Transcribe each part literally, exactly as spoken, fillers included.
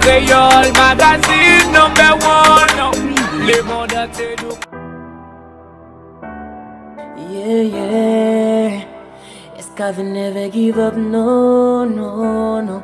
Kreyòl Magazine number one. Le monde entier nous. Yeah, yeah. Escavin never give up, no, no, no.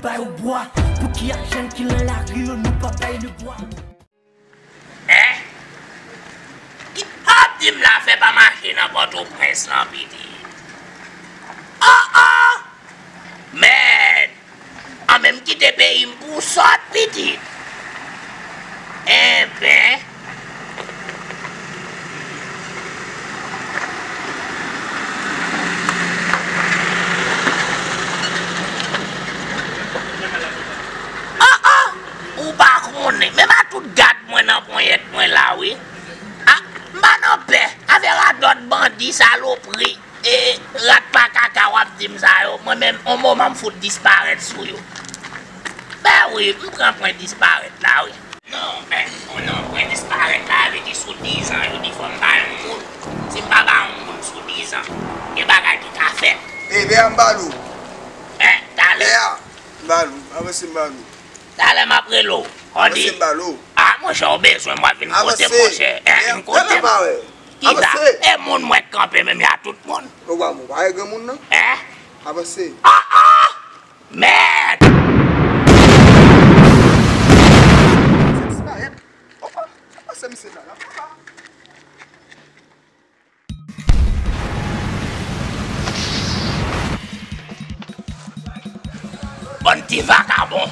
Ba yo bwa, pou ki ak jèn ki nan lari yo, nou pa bay le bwa. Hein? Ki ap di m lafè pa mache nan Pòtoprens lan, pitit? Oh, oh! Mèd! An menm kite peyi m pou sòt, pitit. Enben. Ah, ah! Ou pa konnen. Menm a tout gad mwen nan ponyèt mwen la, wi. Ah, m pa nan pè. Avè radòt bandi salopri. E rat pa kaka w ap di m sa yo, mwen menm, on moman m fout disparèt sou yo. Ben wi, m pran pwen disparèt la, wi. Non, men, non, pwen disparèt la, vle di sou dizan, yo di fò m pa yon moun. Si m pa ba yon moun sou dizan, gen bagay ki ka fèt. E, Bea, m ba nou. Eh, talè. Bea, m ba nou. Avanse, m ba nou. Talè m ap rele w. Avanse, m ba nou. Ah, monchè, w bezwen m, w ap vin kote m, monchè. Eh, vin kote m. Kisa? E moun mwen k kanpe menm ya tout moun. Ou pa, ou pa wè granmoun nan? Eh? Avanse. Ah, ah! Mèd! Misye disparèt. Opa, avanse misye la, la. Bann ti vakabon,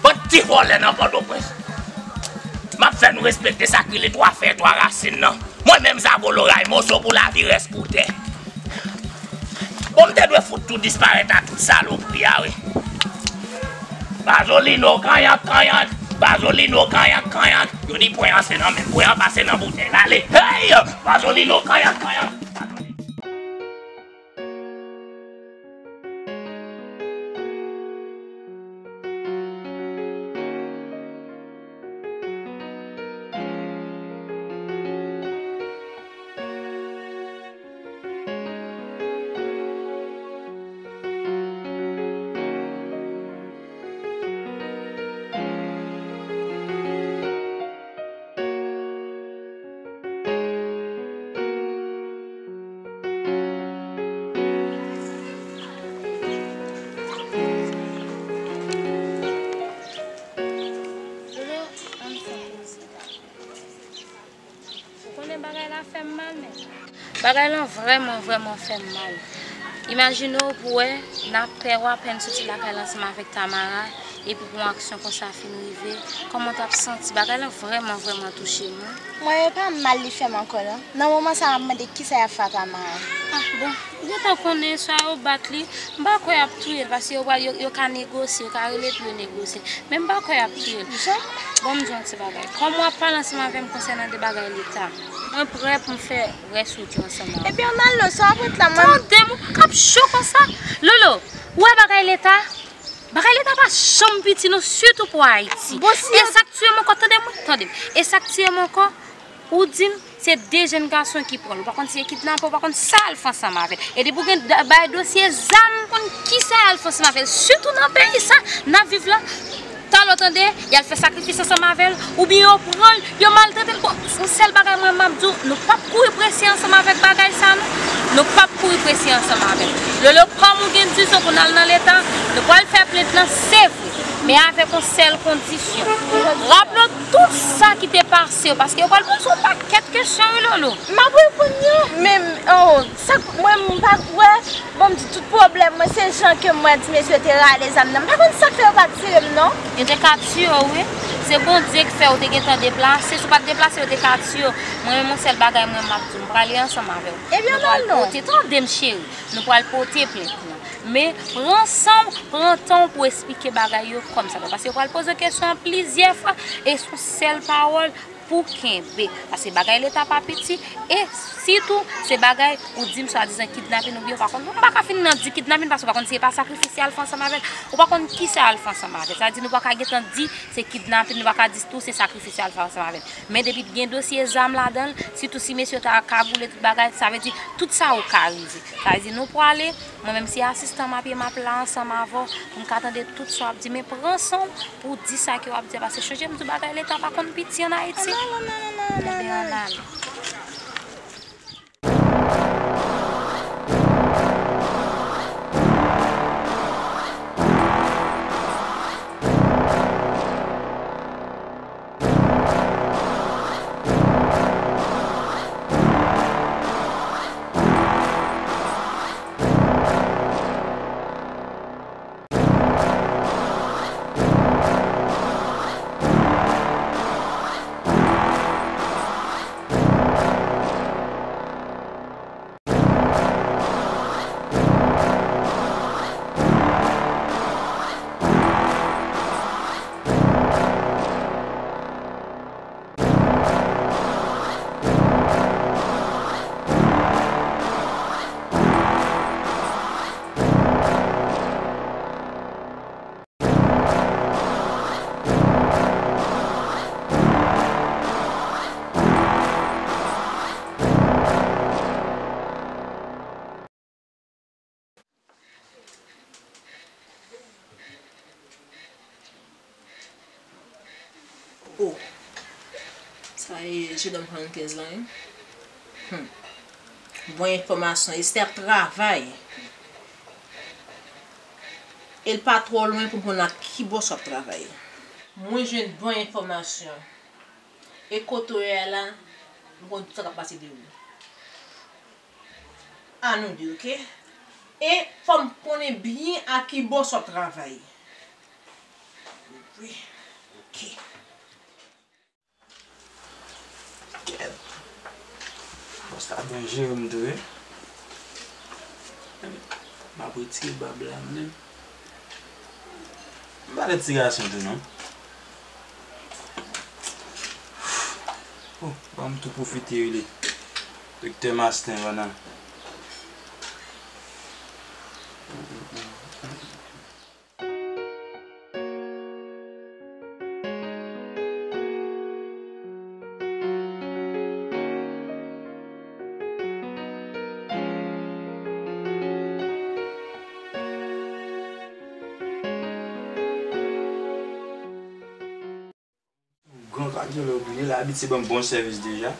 bann ti vòlè nan Pòtoprens. M ap fè nou respekte sa k rele twa fèy, twa rasin nan. Mwen menm Zago Loray, moso pou lavi, rès pou tè. Bon, m te dwe fout tou disparèt a tout salopri a, wi. Bazolino, kanyank, kanyank. Bazolino, kanyank, kanyank. Yo di pwen an se nan men, pwen an pase nan boutèy la, ale. Hey! Bazolino, kanyank, kanyank. Ou konnen bagay la fè m mal, men. Bagay lan vrèman, vrèman fè m mal. Imajine w pou wè, n ap pè w apèn soti lakay la ansanm avèk Tamara, epi pou yon aksyon konsa fin rive, kòman w t ap santi? Bagay lan vrèman, vrèman touche m, wi. Mwen, e pa mal li fè m ankò, non. Nan moman sa a, m ap mande kisa y ap fè a Tamara. Ah, bon. Ou gentan konnen, swa yo bat li, m pa kwè y ap touye l, paske yo pral, yo, yo ka negosye, yo ka rele pou yo negosye. Men m pa kwè y ap touye l. Jan? Bon, m di yon ti bagay. Kòm w ap pale ansanm avè m konsènan de bagay leta, mwen prè pou m fè rès wout yo ansanm avè w. Ebyen, ann al non, sa w ap ret la, mwen. Tande m, ou pa k ap cho konsa. Lolo, ou wè bagay leta? Bagay leta pa janm piti non, sitou pou Ayiti. Bon, si e yo sa k tiye m ankò, tande mwen, tande m. E sa k tiye m ankò, ou di m, se de jèn gason ki pran l. Ou pa konn si e kidnapè, ou pa konn sa y al fè ansanm avè l. E depi w gen da-, bay dosye zam, konn kisa y al fè ansanm avè l. Sitou nan peyi sa n ap viv la. Talè w tande, y al fè sakrifis ansanm avè l, oubyen yo pran l, yo maltrete l. Bon, yon sèl bagay mwen m ap di w, nou p ap kouri prese ansanm avèk bagay sa non. Nou p ap kouri prese ansanm avè l. Lolo, kòm ou gen dizon pou n al nan leta, nou pral fè plent lan, se vre. Men avèk yon sèl kondisyon. Raple w tout sa ki te pase yo, paske yo pral poze w yon pakèt kesyon, wi, Loulou. M ap reponn yo, men, oh, sa k-, mwen, m pa t wè. Bon, m di tout pwoblèm mwen, se jan ke m wè ti mesye te rale zam nan. M pa konn sa k fè yo pa t tire m, non. Yo te ka tiye w, wi. Se Bondye k fè w te gentan deplase. Si w pa t deplase, yo te ka tiye w. Mwen menm, yon sèl bagay, mwen, m ap di w, m prale ansanm avè w. Ebyen, non, non. Nou pral pote, tande m, cheri. Nou pral pote plent lan. Men, pran san w, pran tan w pou w esplike bagay yo kòmsadwa. Paske yo pral poze w kesyon an plizyè fwa, e se yon sèl pawòl pou kenbe. Paske bagay Leta pa piti, e sitou, se bagay ou di m swadizan kidnapin oubyen ou pa konn. M pa ka fin nan di kidnapin paske ou pa konn si se pa sakrifis y al fè ansanm avè l. Ou pa konn kisa y al fè ansanm avè l. Sa vle di nou pa ka gentan di se kidnapin, nou pa ka di tou se sakrifis y al fè ansanm avè l. Men depi gen dosye zam ladan l, sitou si mesye yo ta kagoule tout bagay, sa vle di tout sa yo ka rive. Sa vle di nou prale, mwen menm se asistan m ap ye, m ap la ansanm avè w pou m ka tande tout sa w ap di, men pran san w pou w di sa ke w ap di a, paske chonje m di w bagay Leta pa konn piti ann Ayiti. Ann ale, ann ale, ann ale, ann ale. Ebyen, ann ale. Oh, sa e, je dòm swasannkèz lan, wi. Hmm. Bon enfòmasyon, Esther ap travay. E l pa twò lwen pou m konn ak ki bòs w ap travay. Mwen jwenn bon enfòmasyon. E kote w ye a la, m konn tout sa k ap pase de ou. A nou de, oke? E fò m konnen byen a ki bòs w ap travay. Wi, oke. Kèt. Bòs la byen jere m tou, wi. M ap retire bab la menm. M pa lè ti gason tou non. Oh, ban m tou pwofite rele Doktè Masten pandan. Gran kadyològ li ye, l abitye ban m bon sèvis deja.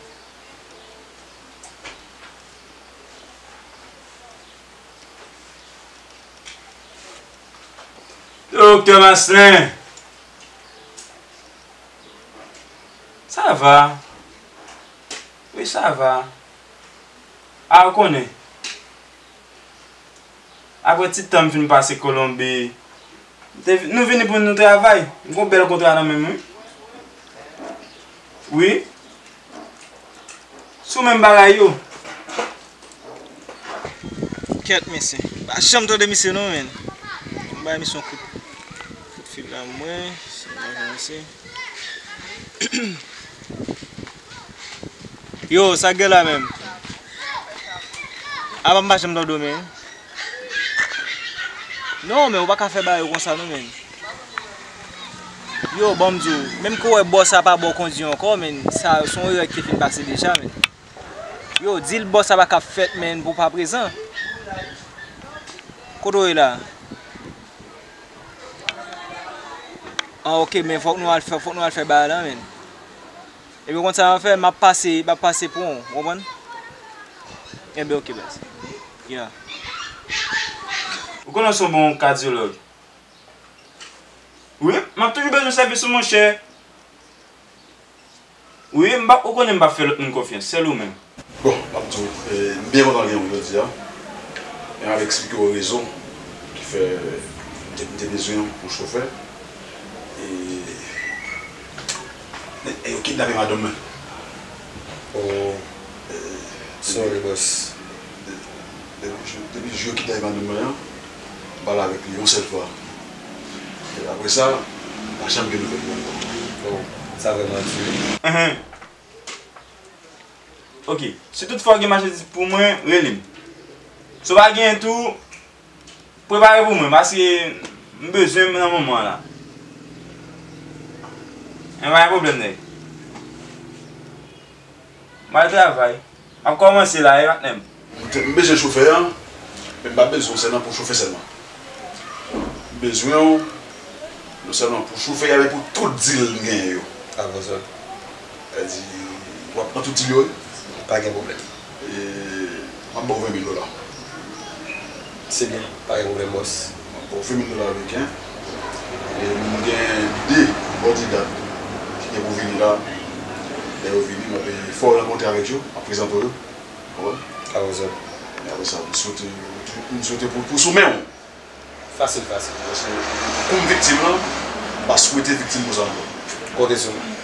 Doktè Masten! Ça va? Wi, ça va. A, ou konnen. Apre ti tan m fin pase Kolonbi, m te vi-, nou vini pou nou travay. M gon bèl kontra nan men m, wi. Wi. Sou menm bagay yo. Kèt, mesye. Pa janm tande misye non, menn. M bay misye yon kout, kout fil la, mwen. Si m pa janm misye. Yo, sa k gen la menm? Apa m pa janm tande w, menn. Non, men ou pa ka fè bagay yo konsa non, menn. Yo, ban m di w, menm ke w wè bòs la pa ba w kondi ankò, menn, sa se yon erè ki te fin pase deja, menn. Yo, di l bòs la pa ka fèt, menn, pou pa prezan. Kote w ye la? Ah, ok, men fòk nou al fè, fòk nou al fè bagay la, menn. Ebyen, konn sa m ap fè, m ap pase, m ap pase pran w, ou konprann? Ebyen, ok, baz. Yeah. Ou konnen w se yon bon kadyològ. Wi, m ap toujou bezwen sèvis ou, monchè. Wi, m pa, ou konnen m pa fè lòt moun konfyans, sèl ou menm. Bon, m ap di w, eh, m byen kontan gen w jodi a. Men m ap eksplike w rezon ki fè m te, m te bezwen yon chofè. E, e yo kidnape madanm mwen. Oh, eh, sorry, boss. Depi jou, depi jou yo kidnape madanm mwen an, m pale avèk li yon sèl fwa. E apre sa, m pa janm gen nouvèl li ankò. Oh, sa vrèman di wi. Enhen. Ok. Si tout fwa w gen machandiz pou mwen, rele m. Si w pa gen tou, prepare pou mwen, paske m bezwen m nan moman an la. Men pa gen pwoblèm, nèg. M al travay. M ap kòmanse la, wi, patnè m. M te, m bezwen chofè an, men m pa bezwen w sèlman pou chofè sèlman. M bezwen w non sèlman pou chofè a, men pou tout dil m genyen yo. Avè zòt. Sa di, w ap pran tout dil yo, wi? Pa gen pwoblèm. E, m ap ba w ven mil dola. Se byen, pa gen pwoblèm, bòs. M ap ba w ven mil dola ameriken. E m gen de bòdiga ki gen pou vini la. Lè yo vini, m ap fè w rankontre avèk yo, m ap prezante w yo. Konprann? Avè zòt. E apre sa, m swete, m swete pou, pou sou men w. Fasil, fasil. Paske, kòm viktim lan, m pa swete viktim konsa ankò. Konte sou mwen.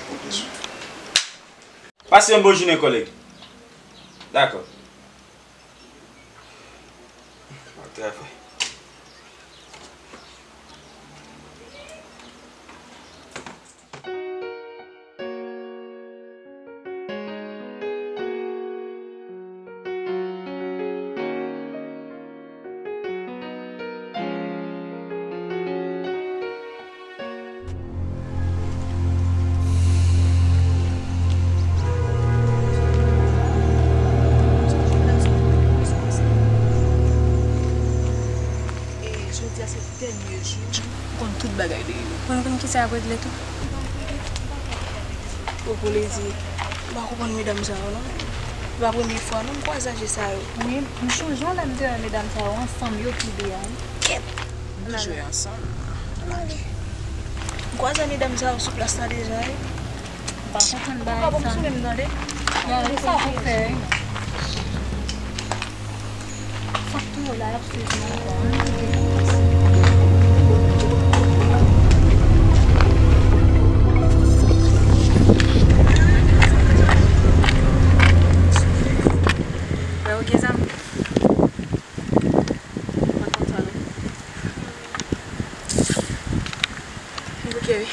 Konte sou mwen. Pase yon bon jounen, kòlèg. Dakò. Bon travay. E jodi a se dènye jou. Ou konn tout bagay de yo. Mwen konn kisa y ap regle tou. O, pou ledi, m pa konprann medam sa yo non. Se pa premye fwa non m kwaze aje sa yo. Wi, m sonje yon lè m te wè medam sa yo ansanm, yo tou de a wi. Kèt! Nou jwe ansanm. Ann ale. M kwaze medam sa yo sou plas la deja wi. M pa konprann bagay sa. Ou pa bon sou menm tande. Gade sa pou fè wi. Sa k tou yo la y ap sezi ankò. Wè ou gen zam. Mwen kontan non. M bouke wi.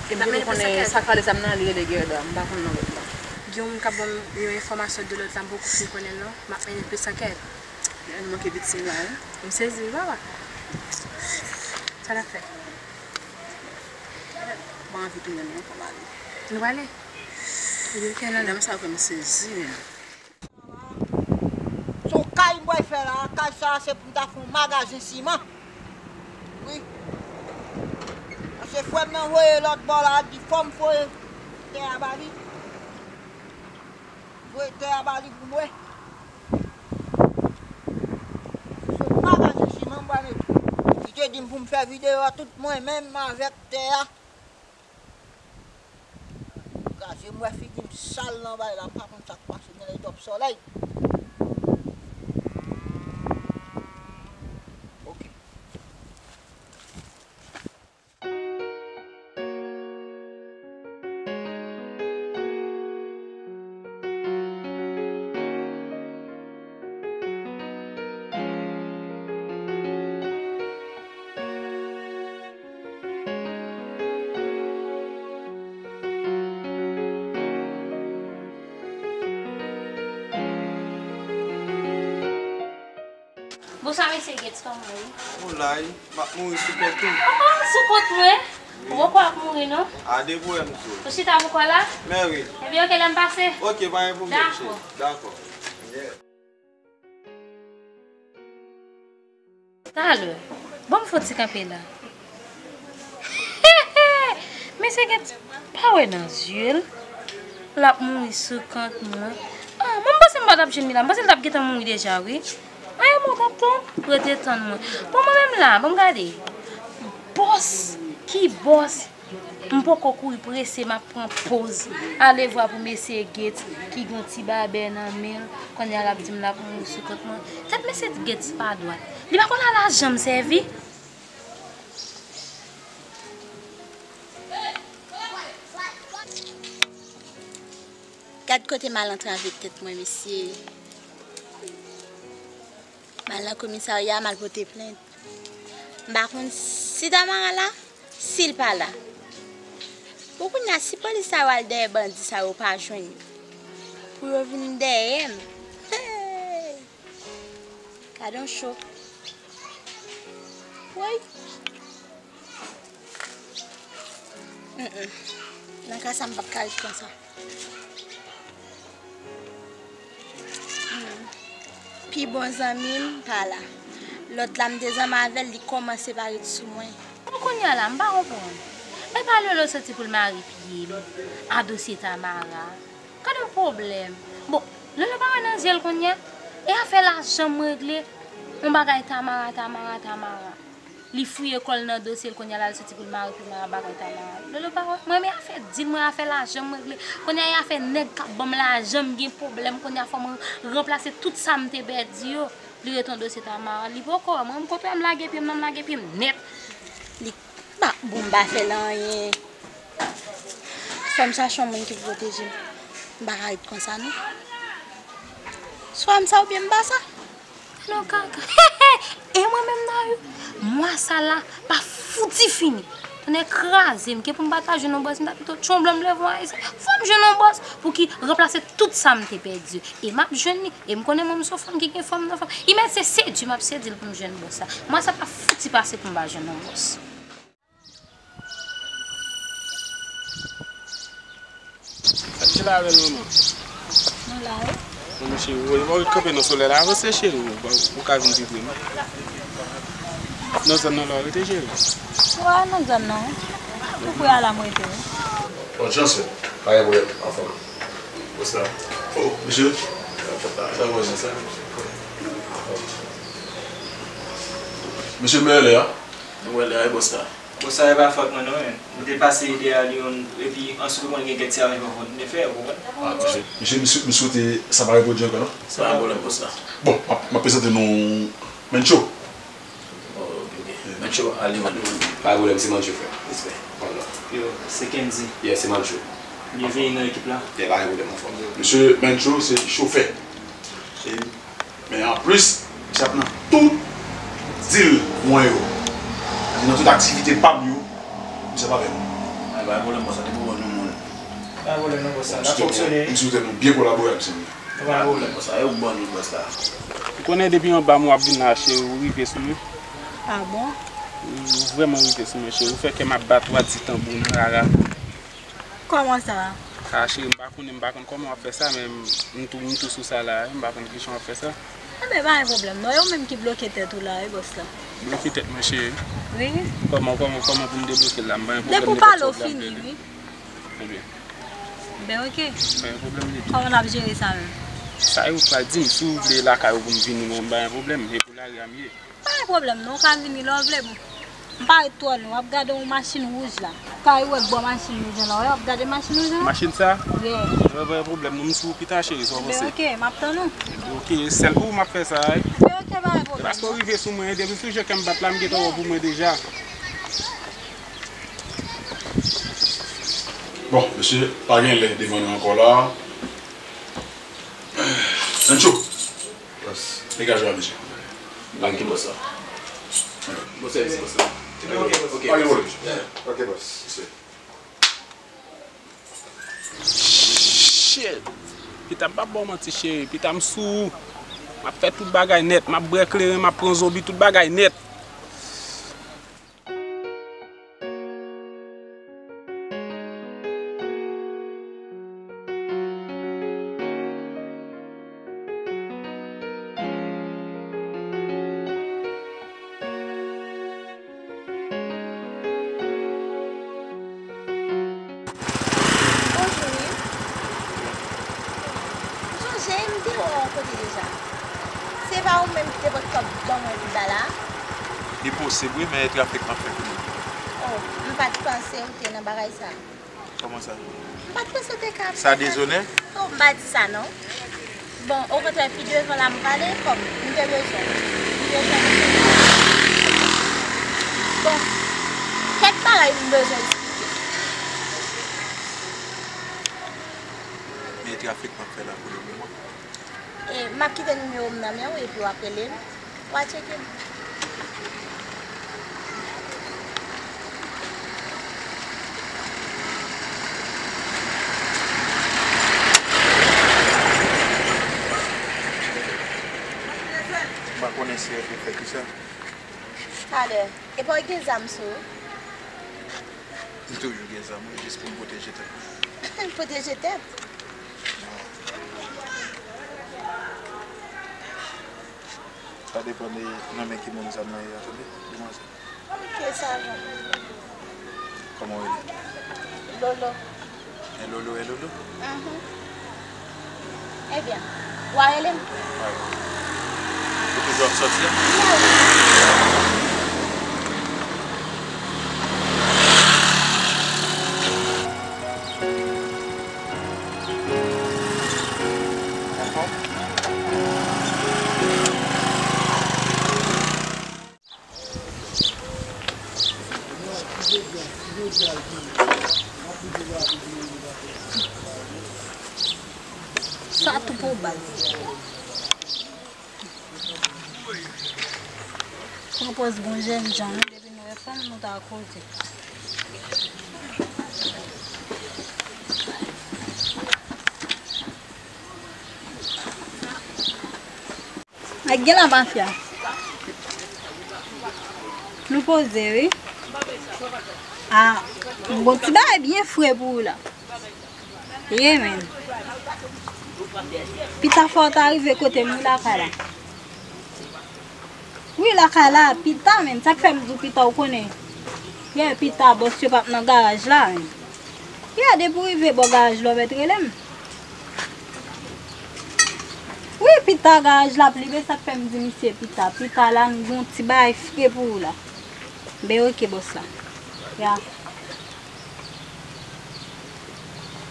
Epi nou konnen sa k pale zam nan li rele Gerda, m pa konn non lòt la. Gen yon moun k ap ban m yon enfòmasyon de lòt la, m poko fin konnen l non, m ap mennen l plis ankèt. Nou manke viktim la wi. M sezi wi papa. Sa n ap fè? M pa anvi tounen non, fò m ale. Nou prale? Epi ok nan. Medam sa kwè m sezi menm. Se yon kay m pral fè la, kay sa se pou m ta fè yon magazen siman. Wi. Paske frè m nan voye lòt bò la, di fò m voye tè a ba li. Voye tè a ba li pou mwen. Se yon magazen siman m pral mete. Li te di m pou m fè videyo a tout mwen menm avèk tè a. Kraze m wè figi m sal nan bay la, m pa konn sa k pase, genlè li twòp solèy. Ok. Bonswa mesye Gets, kòman ou ye? Ou la wi, m ap mouri sou kont ou. Ah, sou kont mwen? Ou poko ap mouri non. A de pwoblèm tou. Ou chita pou kò la? Mè wi. Ebyen ok, lè m pase. Ok, pa gen pwoblèm cheri. Dakò. Talè. Ban m fè yon ti kanpe la. Mesye Gets, pa wè nan zye l. L ap mouri sou kont mwen. Ah, mwen m panse m pa t ap jwenn li la. M panse l t ap gentan mouri deja wi. Ay, Ou t ap tann? Rete tann mwen. Bon, mwen menm la, ban m gade. Bòs? Ki bòs? M poko kouri prese, m ap pran poz. Alevwa pou mesye Gates ki gen yon ti babè nan men l. Kounye a l ap di m l ap mouri sou kont mwen. Tèt mesye Gates pa dwat. Li pa konn al lajan m sèvi. Gad kote m al antrave tèt mwen, mesye. M al nan komisarya, m al pote plent. M pa konn si Tamara la, si l pa la. Bon, kounye a, si polis sa yo al dèyè bandi sa yo, yo pa jwenn yo, pou yo vin dèyè m. Hey! Gad on cho. Woy! Mm, mm. Nan ka sa, m p ap ka ret konsa. Mm. Pi bon zanmi m pa la. Lòt la, m te zanmi avè l, li kòmanse parèt sou mwen. Bon, kounye a la, m pa konprann. E pa Lolo soti pou l mare pye m a dosye Tamara. Gad yon pwoblèm. Bon, Lolo pa wè nan zye l kounye a? E afè lajan m regle? Yon bagay Tamara, Tamara, Tamara. Li fouye kò l nan dosye l, kounye a la l soti pou l mare pye m a bagay Tamara. Lolo pa wè, mwen renmen afè dil mwen, afè lajan m regle. Kounye a e afè nèg k ap ban m lajan m gen pwoblèm, kounye a fò mwen ranplase tout sa m te pèdi yo. Li ret yon dosye Tamara, li poko wè mwen, m konprann m lage pye m nan, m lage pye m nèt. Li pa bon, m pa fè l anyen. Fò m chache yon moun ki pwoteje m. M pa ka ret konsa non. Swa m sa oubyen m pa sa. Non, kaka. E mwen menm nan ri. Mwa sa la pa fouti fini. Tonnè kraze m, ke pou m pa ta jwenn yon bòs, m ta pito tchonblan m leve yon ayisyen. Fò m jwenn yon bòs pou ki ranplase tout sa m te pèdi. E m ap jwenn li. E m konnen mwen m se yon fanm ki gen fanm nan fanm. Li mèt se sedui m ap sedui l pou m jwenn bòs sa. Mwa sa pa fouti pase pou m pa jwenn yon bòs. Sa ki la avè l, manman? Nou la, wi. Bon, cheri, ou, ou kanpe nan solèy la, avanse, cheri, ou, ou ka vin pi pre, non? Nan zòn nan la, ou rete, cheri? Wi, nan zòn nan, wi. Tou pre a la, mwen rete, wi. Bon, chans, wi. Pa gen pwoblèm, anfòm. Bòs la. Oh, mesye. Sa va, sa? Mesye, m wè lè a. Nou wè lè a, wi, bòs la. Bon, sa e pa fòt mwen non, men. M te pase dèyè Lyon, epi answit ou konn gen kèk ti afè fò m te fè, ou konprann? Ah, mesye, mesye, m sou-, m swete sa pa repwodui ankò, non? Se pa yon pwoblèm, bòs la. Bon, m ap, m ap prezante nou Mencho. Oh, ok, ok. Mencho, ale, ale. Pa gen pwoblèm, se Mencho, frè. Respè. Voilà. Yo, se Kendy. Yeah, se Mencho. Byenveni nan ekip la. Yeah, pa gen pwoblèm, anfòm. Mesye Mencho, se chofè. Men anplis, misye ap nan tout dil mwen yo. Nan tout aktivite pa m yo, misye ap avè m. Ay, pa gen pwoblèm, bòs la, depi w wè nou moun. Pa gen pwoblèm non, bòs la. N ap fonksyone. M swete nou byen kolabore ak misye. Pa gen pwoblèm, bòs la. E ou k ban nou, bòs la. Ou konnen depi anba m w ap vin la, cheri, ou rive sou mwen. Ah bon? Ou vrèman rive sou mwen, cheri. Ou fè kè m ap bat, w a di tanbou nan rara. Kòman sa? Ah, cheri, m pa konnen, m pa konn kòman w ap fè sa, men m, m tou, m tou sou sa la, m pa konn kijan w ap fè sa. Enben, pa gen pwoblèm, non, e ou menm ki bloke tèt ou la, wi, bòs la. Bloke tèt mwen, cheri? Wi. Kòman, kòman, kòman pou m debloke l la? M pa gen pwoblèm. Depi w pale, w fini, wi. Ebyen. Ben, ok. Pa gen pwoblèm ditou. Kòman n ap jere sa menm? Sa yo pral di m, si w vle lakay ou pou m vini, mwen, m pa gen pwoblèm, e pou lari a m ye. Pa gen pwoblèm non, ou ka vini lè w vle, bon. M pa ret twò lwen, w ap gade yon machin wouj la. Ou ka wè bò machin wouj lan, w ap gade machin wouj lan? Machin sa? Yeah. Wi, pa gen pwoblèm non, m sou ou pita, cheri, sa w panse? Ben, ok, m ap tann ou. Ebyen, ok, sèl pou ou m ap fè sa, wi. Ben, ok, pa gen pwoblèm. Paske w rive sou mwen, depi sou je kè m bat la, m gentan wè w pou mwen deja. Bon, mesye, pa gen lè devan nou ankò la. Mencho. Bòs. Degaje w a, mesye. Ban ki bòs la. Bon sèvis, bòs la. Ok, ok. Pa gen pwoblèm. Ok, bòs. Shit. Pita, m p ap ba w manti, cheri. Pita, m sou ou. M ap fè tout bagay nèt. M ap bwè kleren, m ap pran zonbi, tout bagay nèt. Bonjou, wi. M sonje m te wè w yon kote deja. Se pa ou menm ki te pot kòb ban mwen pi ba la? Li posib wi, men e trafik m ap fè kounye a. Oh, m pa t panse ou te nan bagay sa. Kòman sa? M pa t panse w te ka. Sa dezonè? Oh, m pa di sa non. Bon, okontrè, pi devan la m prale, kòm m te bezwen. M te bezwen. Bon, kèk bagay m bezwen eksplike. Men trafik m ap fè la pou le moman. E, m ap kite nimewo m nan men w epi w ap rele m. W a tcheke m. M pa konnen si yo te fè kisa. Talè. Epa w gen zam sou ou? M toujou gen zam, wi, jis pou m pwoteje tèt mwen. Pwoteje tèt? Sa depann de nan men ki moun zam nan ye a, tande, demwazèl. Ok, sa va. Kòman w rele? Lolo. E Lolo, e Lolo? Mhm. Ebyen, w a rele m? Wi. Ou toujou ap sòti a? Wi. Anfòm? Sa tou pou baz. Pran pòz bon jènjan, wi, depi nou wè fanm, nou ta koze. Nèg gen la mafya. Nou poze, wi. Ah, m gon ti bagay byen fre pou ou la. Ye, men. Pita fò w ta rive kote m, wi, lakay la. Wi, lakay la, pita, men. Sa k fè m di w pita, ou konnen. Ye, pita, bòs yo p ap nan garaj la, men. Ya, depi w rive bò garaj la, w mèt rele m. Wi, pita, garaj la ap libe, sa k fè m di misye pita. Pita la, m gon ti bagay fre pou ou la. Ben, oke, bòs la. Ya.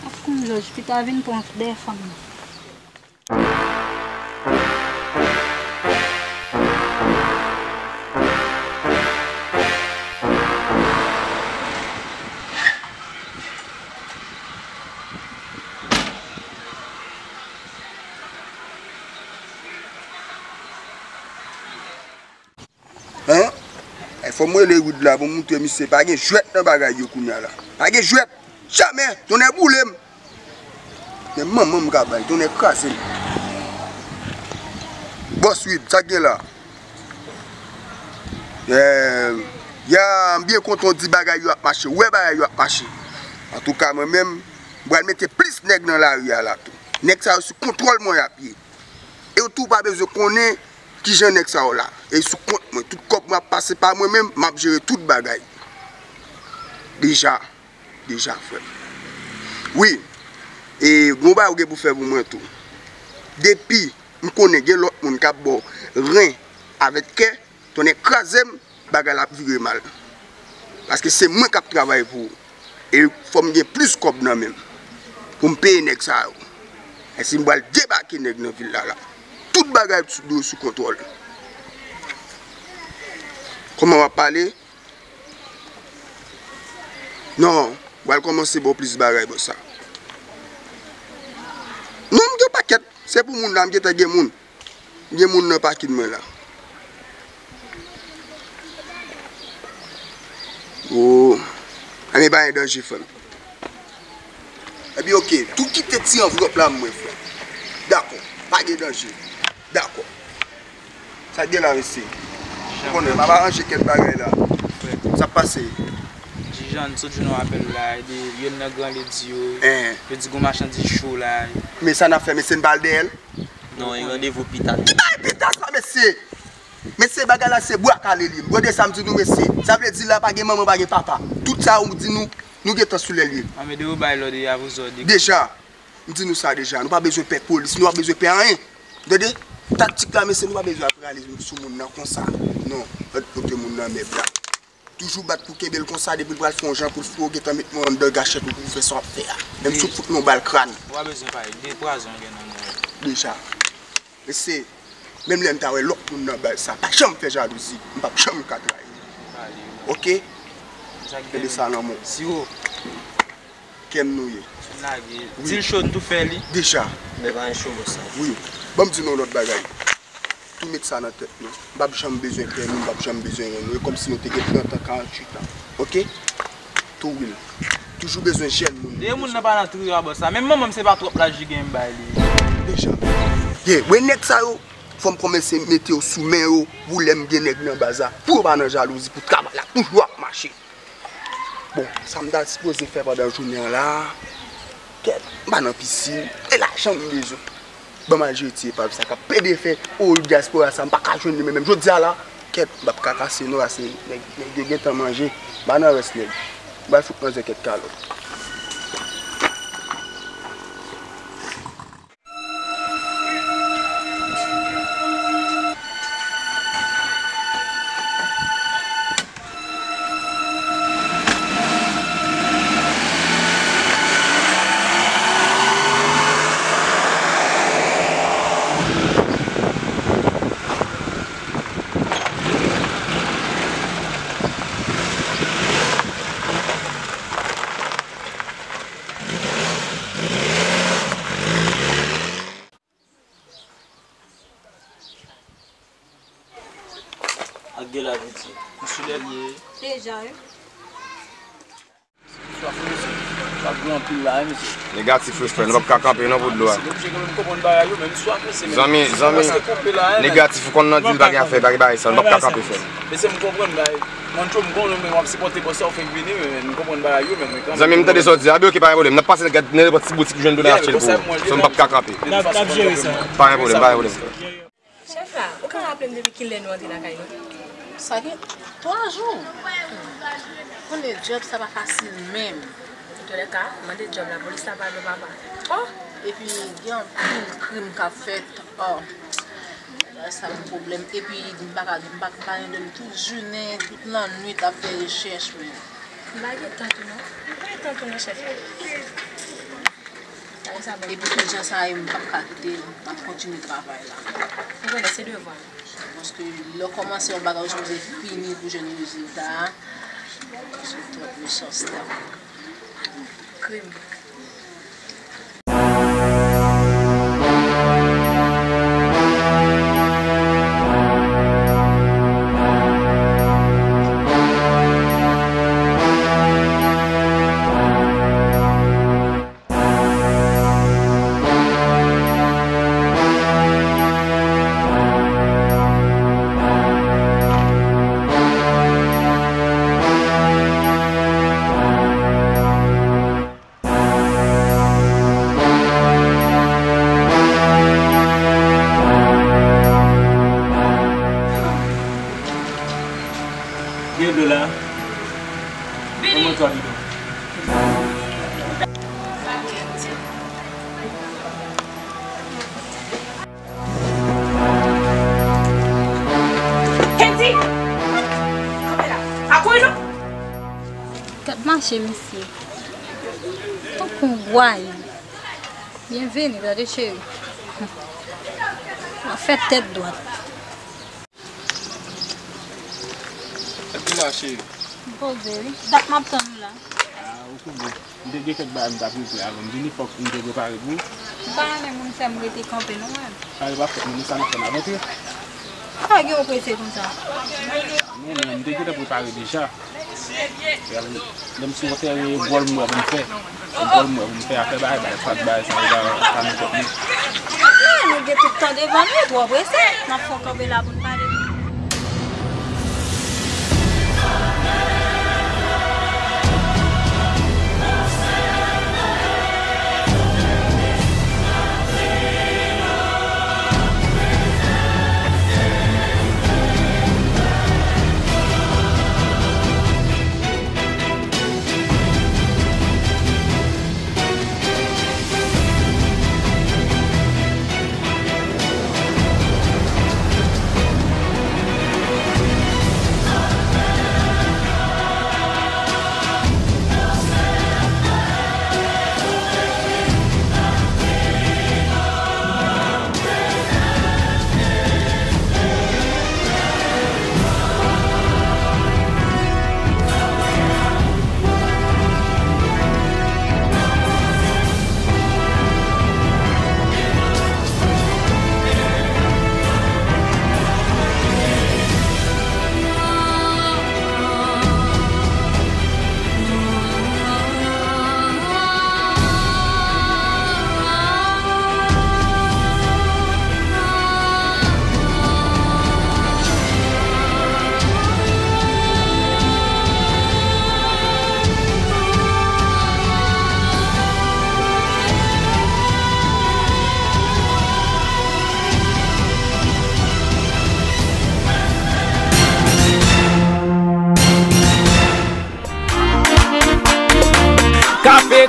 Ap konn jòj, pita vin pran dèyè fanm nan. Hein? Ay, fò m rele Wood la pou m moutre misye pa gen jwèt nan bagay yo kounye a la. Pa gen jwèt! Jamè! Tonnè boule m! Men manman m ka bay, tonnè kraze m. Bòs Wood, sa k gen la? Eh, ya, m byen kontan w di bagay yo ap mache. Ou wè bagay yo ap mache. Antouka, mwen menm, m pral mete plis nèg nan lari a la tou. Nèg sa yo sou kontwòl mwen y ap ye. E w tou pa bezwen konnen kijan nèg sa yo la. E sou kont mwen. Tout kòb mwen ap pase pa mwen menm, m ap jere tout bagay. Deja, deja, frè m. Wi. E gon bagay ou gen pou fè pou mwen tou. Depi m konnen gen lòt moun k ap ba w ren avèk kè, tonnè kraze m, bagay la ap vire mal. Paske se mwen k ap travay pou ou. E fò m gen plis kòb nan men m pou m peye nèg sa yo. E si m pral debake nèg nan vil la la. Tout bagay sou do sou kontwòl. Kòman w ap pale? Non, m pral kòmanse ba w plis bagay, bòs sa. Non, m gen pakèt. Se pou moun la, m gentan gen moun. Gen moun nan pakin mwen la. Oh. Anben, pa gen danje, frè m. Ebyen, oke. Tou kite ti anvlòp la mwen, frè. Dakò. Pa gen danje. Dakò. Sa k gen la, mesye? Ou konnen, m ap aranje kèk bagay la. Sa k pase? Dijan, sot jwenn yon apèl la, de yonn nan gran ledi yo. Hein. Yo di gon machandiz cho la. Men sa n ap fè, mesye, n pa al dèyè l? Non, e randevou pita. Ki bagay pita sa, mesye? Mesye, bagay la se bwa kale li ye. M tande sa m di nou, mesye. Sa vle di la pa gen manman, pa gen papa. Tout sa ou di nou, nou gentan sou lè l ye. Anben, depi w bay lòd, e a vou zòd. Deja, m di nou sa deja. Nou pa bezwen pè polis, nou pa bezwen pè anyen. Tande? Taktik la, mesye, nou pa bezwen ap rale sou moun nan konsa. Non, lòt kote moun nan mèb la. Toujou bat pou kenbe l konsa, depi l pral fè yon jan pou l fou, ou gentan met men w anndan gachèt ou pou w fè sa w ap fè a. Menm si w fout men yon bal kràn. Ou pa bezwen pale, de pwazon gen nan men w. Deja. Mesye, menm lè m ta wè lòt moun nan baz sa, pa janm fè jalouzi, m p ap janm ka trayi w. Oke? Kenbe sa nan men w. Siwo. Kè m nou ye. Fin lage. Wi. Di l cho, n tou fè li. Deja. Men pa yon cho, bòs sa. Wi. Ban m di nou yon lòt bagay. Tou met sa nan tèt nou. M p ap janm bezwen pè nou, m p ap janm bezwen renmen nou. E kòmsi nou te gen trant an, karanntuit an. Oke? Tou wi. Toujou bezwen jèn moun. Dèyè moun nan pa nan trio a bòs la. Menm manman m se pa twòp laj li gen m bay li. Deja. Ye, wè nèg sa yo, fò m kòmanse mete yo sou men yo, pou lè m gen nèg nan baz la, pou yo pa nan jalouzi, pou travay la toujou ap mache. Bon, sa m ta sipoze fè pandan jounen an la, kèt, m pa nan pisin, e lajan m bezwen. Ban m al jere ti epav sa k ap plede fè, o, dyaspora sa, m pa ka jwenn li, men menm jodi a la, kèt, m p ap ka kase non, paske nèg, nèg yo gentan manje, m pa nan rès nèg. M pral fout manzè kèt kalòt. Ak de la piti. Ou sou lè l ye? Deja, wi. Swaf, mesye. Swaf gen anpil la, wi, mesye. Negatif, respè. Nou p ap ka kanpe non pou dlo a. Mesye, nou oblije kanpe, m konprann bagay yo, men m swaf, mesye, men zanmi, zanmi, paske kanpe la, wi, men negatif, ou konn nan di l pa gen afè, pa gen bagay sa, nou p ap ka kanpe, frè m. Mesye, m konprann, bagay. Mancho, m konnen, men w ap sipòte bòs sa, ou fenk vini, men m konprann bagay yo, men, men kanmenm. Zanmi, m tande sa w di a, abi, oke, pa gen pwoblèm. N ap pase nan nenpòt ti boutik ki jwenn dlo n a achte l pou ou. So, m p ap ka kanpe. N ap, n ap jere sa. Pa gen pwoblèm, pa gen pwoblèm. Chèf la, ou ka raple m depi kilè nou antre lakay nou? Sa gen twa jou. Konnen djòb sa pa fasil menm. Antouka, mande djòb lapolis la padon, papa. Oh! Epi gen anpil krim k ap fèt. Oh! Sa yon pwoblèm. Epi m pa ka, m pa, m pa gen dòmi tout jounen, tout lannwit ap fè rechèch, men. M pa gen tan tou non. M pa gen tan tou non, chèf. Epi tout jan sa ye, m p ap ka kite l, m ap kontinye travay la. Ou konnen se devwa m. Paske lè w kòmanse yon bagay, ou sipoze fini pou jwenn rezilta a. Se twòp mesans la. Krim. Gen dlo la. Vini. Kòman twa bidon? Kendy! Kanpe la. Pa kouri non. Gad mache misye. Tankou yon gwayou. Byenveni, tande cheri. W ap fè tèt dwat. Epi la, cheri? M poze wi. Dat m ap tann ou la. Ah, ou konnen. M te gen kèk bagay m t ap regle avan m vini, fòk m te prepare pou ou. M pa renmen moun fè m rete kanpe non, mwen. Sa yo pa fòt mwen, men sa n ap fè n ap antre. Sa gen ou prese konsa? Non, men m te gentan prepare deja. Lè m sou wotè, e bòl m wè pou m fè. E bòl m wè pou m fè afè bagay, bagay, pa t bagay sa yo pa, pa nenpòt moun. Ah, nou gen tout tan devan nou, twò prese. N ap fè w kanpe la pou n pale.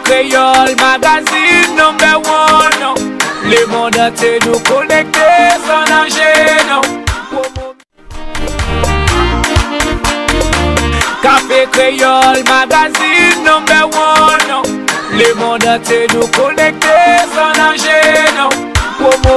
Kreyòl Magazine number one. Lemonn antye nou konekte san danje, non. Kafe Kreyòl Magazine number one. Lemonn antye nou konekte san danje, non. Pwomo